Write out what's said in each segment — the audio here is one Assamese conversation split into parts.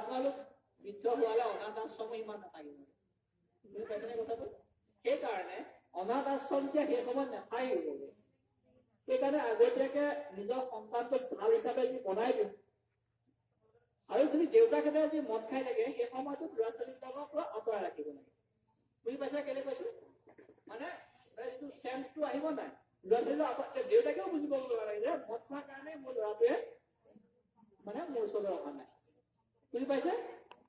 আপোনালোক বৃদ্ধ হোৱালে অনাথ আশ্ৰমো ইমান নাথাকিব। বুজি পাইছেনে কথাটো? সেইকাৰণে অনাথ আশ্ৰম যে সেই সময়ত নাথাকিবগৈ। সেইকাৰণে আগতীয়াকে নিজৰ সন্তানটোক ভাল হিচাপে যি বনাই দিওঁ আৰু যদি দেউতাকহঁতে যি মদ খাই থাকে, সেই সময়টোত ল'ৰা ছোৱালীবিলাকৰ পৰা আঁতৰাই ৰাখিব লাগে। বুজি পাইছা কেলে কৈছো? মানে যিটো চেন্সটো আহিব নাই ল'ৰা ছোৱালী, দেউতাকেও বুজিব লাগে যে মদ খোৱাৰ কাৰণে মোৰ ল'ৰাটোৱে মানে মোৰ ওচৰলৈ অহা নাই। বুজি পাইছে?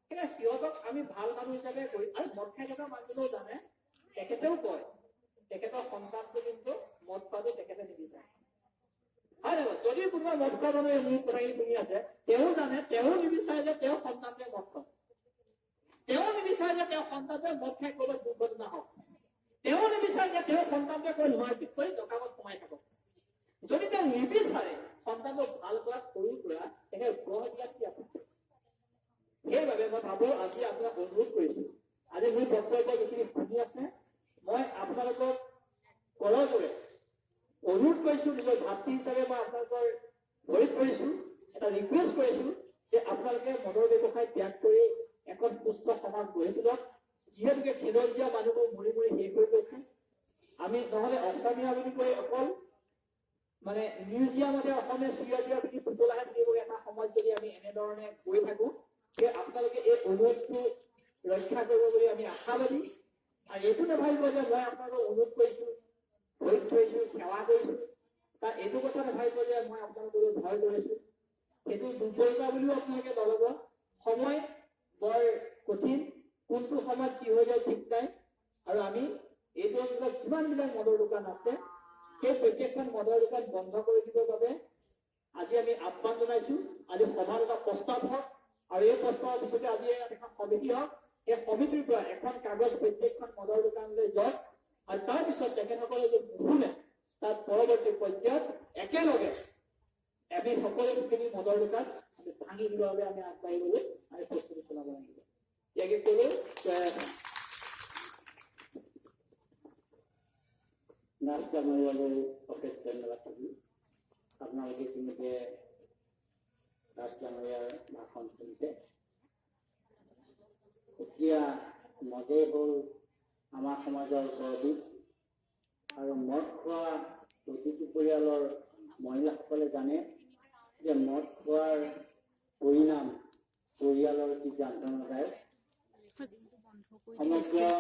সেইকাৰণে সিহঁতক আমি ভাল মানুহ হিচাপে কৰি, আৰু মদ খাই থকা মানুহজনেও জানে, তেখেতেও কয়, তেখেতৰ সন্তানটো কিন্তু মদ খোৱাটো তেখেতে নিবিচাৰে, হয় নহয়? যদি কোনোবা মদ খোৱা মানুহে মোৰ কথাখিনি শুনি আছে, তেওঁ জানে, তেওঁ নিবিচাৰে যে তেওঁৰ সন্তানটোৱে মদ খাওক। তেওঁ নিবিচাৰে যে তেওঁৰ সন্তানটোৱে মদ খাই ক'ৰবাত দুৰ্ঘটনা হওক। তেওঁ নিবিচাৰে যে তেওঁৰ সন্তানটোৱে ক'ৰবাত মাৰপিট কৰি দোকানত সোমাই থাকক। যদি তেওঁ নিবিচাৰে, সন্তানটোক ভাল কৰাত সৰুৰ পৰা তেখেত গঢ় দিয়াত কি আপত্তি? সেইবাবে মই ভাবো, আজি আপোনাক অনুৰোধ কৰিছো, আজি মোৰ বক্তব্য যিখিনি শুনি আছে, মই আপোনালোকক কৰজোৰে অনুৰোধ কৰিছো, নিজৰ ভাতৃ হিচাপে মই আপোনালোকৰ ভৰিত পৰিছো, এটা ৰিকুৱেষ্ট কৰিছো যে আপোনালোকে মদৰ ব্যৱসায় ত্যাগ কৰি এখন সুস্থ সমাজ গঢ়ি তোলক। যিহেতুকে খিলঞ্জীয়া মানুহবোৰ মৰি মৰি শেষ হৈ গৈছে, আমি নহলে অসমীয়া বুলি কৈ অকল মানে মিউজিয়ামতে অসমীয়া চুৰিয়া দিয়া বুলি পুতলাহে থাকিব এটা সময়ত, যদি আমি এনেধৰণে গৈ থাকো। সেই আপোনালোকে এই অনুৰোধটো ৰক্ষা কৰিব বুলি আমি আশাবাদী। আৰু এইটো নাভাবিব যে মই আপোনালোকক অনুৰোধ কৰিছো, ভৰিত ধৰিছো, সেৱা কৰিছো, তাৰ এইটো কথা নাভাবিব যে মই আপোনালোকলৈ ভয় কৰিছো। সেইটো দুৰ্বলতা বুলিও আপোনালোকে নল'ব। সময় বৰ কঠিন, কোনটো সময়ত কি হৈ যায় ঠিক নাই। আৰু আমি এইটো অঞ্চলত যিমানবিলাক মদৰ দোকান আছে, সেই প্ৰত্যেকখন মদৰ দোকান বন্ধ কৰি দিবৰ বাবে আজি আমি আহ্বান জনাইছো। আজি সভাত এটা প্ৰস্তাৱ হওক আৰু এই প্ৰস্তাৱৰ পিছতে আজি ইয়াত এখন সমিতি হওক। সেই সমিতিৰ পৰা এখন কাগজ প্ৰত্যেকখন মদৰ দোকানলৈ যাওক আৰু তাৰপিছত তেখেতসকলে যদি নুশুনে, তাত পৰৱৰ্তী পৰ্যায়ত একেলগে আমি সকলোখিনি মদৰ দোকান আমি ভাঙি দিবৰ বাবে আমি আগবাঢ়িবলৈ আমি প্ৰস্তুতি চলাব লাগিব। ইয়াকে ক'লো, জয় অসম। নাথ ডাঙৰীয়ালৈ অশেষ ধন্যবাদ থাকিল। আপোনালোকে ইতিমধ্যে দাস ডাঙৰীয়াৰ ভাষণ শুনিছে। এতিয়া মদেই হ'ল আমাৰ সমাজৰ বৰবিষ আৰু মদ খোৱা প্ৰতিটো পৰিয়ালৰ মহিলাসকলে জানে যে মদ খোৱাৰ পৰিণাম পৰিয়ালৰ কি যন্ত্ৰণাদায়ক। সমগ্ৰ